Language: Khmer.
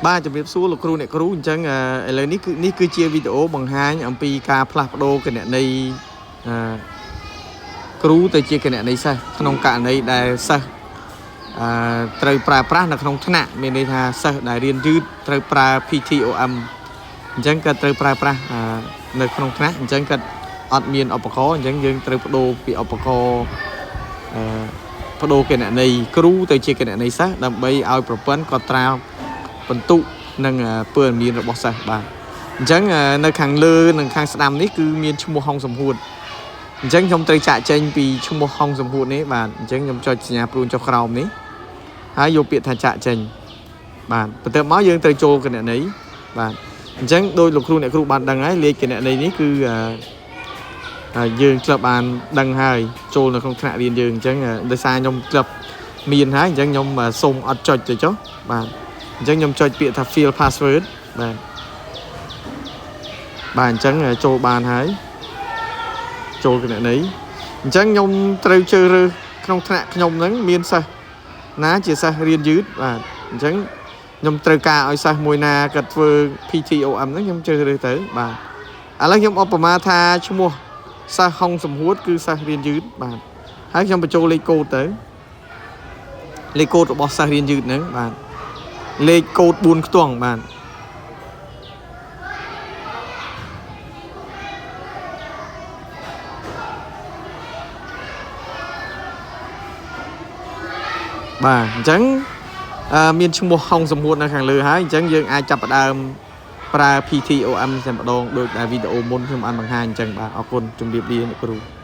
បាទជំរាបសួរលោកគ្រូអ្នកគ្រូអញ្ចឹងអឺឥឡូវនេះគឺនេះគឺជាវីដេអូបង្ហាញអំពីការផ្លាស់ប្ដូរគណនីអឺគ្រូទៅជាគណនីសិស្សក្នុងករណីដែលសិស្សអឺត្រូវប្រើប្រាស់នៅក្នុងថ្នាក់មានន័យថាសិស្សដែលរៀនយឺតត្រូវប្រើ PTOM អញ្ចឹងគាត់ត្រូវប្រើប្រាស់អឺនៅក្នុងថ្នាក់អញ្ចឹងគាត់អត់មានឧបករណ៍អញ្ចឹងយើងត្រូវប្ដូរពីឧបករណ៍អឺប្ដូរគណនីគ្រូទៅជាគណនីសិស្សដើម្បីឲ្យប្រព័ន្ធកត់ត្រា បន្ទុកនិងព័ត៌មានរបស់សិស្សបាទអញ្ចឹងនៅខាងលើនិងខាងស្ដាំនេះគឺមានឈ្មោះហុងសំហួតអញ្ចឹងខ្ញុំត្រូវចាក់ចេញពីឈ្មោះហុងសំហួតនេះបាទអញ្ចឹងខ្ញុំចុចសញ្ញាព្រួនចុះក្រោមនេះហើយយកពាក្យថាចាក់ចេញបាទបន្ទាប់មកយើងត្រូវចូលគណនីបាទអញ្ចឹងដោយលោកគ្រូអ្នកគ្រូបានដឹងហើយលេខគណនីនេះគឺយើងធ្លាប់បានដឹងហើយចូលនៅក្នុងថ្នាក់រៀនយើងអញ្ចឹងដោយសារខ្ញុំធ្លាប់មានហើយអញ្ចឹងខ្ញុំសូមអត់ចុចទៅចុះបាទអញ្ចឹងខ្ញុំចុចពាក្យថា fill password បាទបាទអញ្ចឹងចូលបានហើយចូលគណនីអញ្ចឹងខ្ញុំត្រូវជ្រើសរើសក្នុងថ្នាក់ខ្ញុំហ្នឹងមានសិស្សណាជាសិស្សរៀនយឺតបាទអញ្ចឹងខ្ញុំត្រូវការឲ្យសិស្សមួយណាគាត់ធ្វើ PTOM ហ្នឹងខ្ញុំជ្រើសរើសទៅបាទឥឡូវខ្ញុំឧបមាថាឈ្មោះសិស្សហុងសំហួតគឺសិស្សរៀនយឺតបាទហើយខ្ញុំបញ្ចូលលេខកូដទៅលេខកូដរបស់សិស្សរៀនយឺតហ្នឹងបាទលេខកូដ4ខ្ទង់បាទបាទអញ្ចឹងមានឈ្មោះហុងសំហួតនៅខាងលើហើយអញ្ចឹងយើងអាចចាប់ផ្ដើមប្រើ PTOM តែម្ដងដោយដែលវីដេអូមុនខ្ញុំបានបង្ហាញអញ្ចឹងបាទអរគុណជម្រាបលាអ្នកគ្រូ។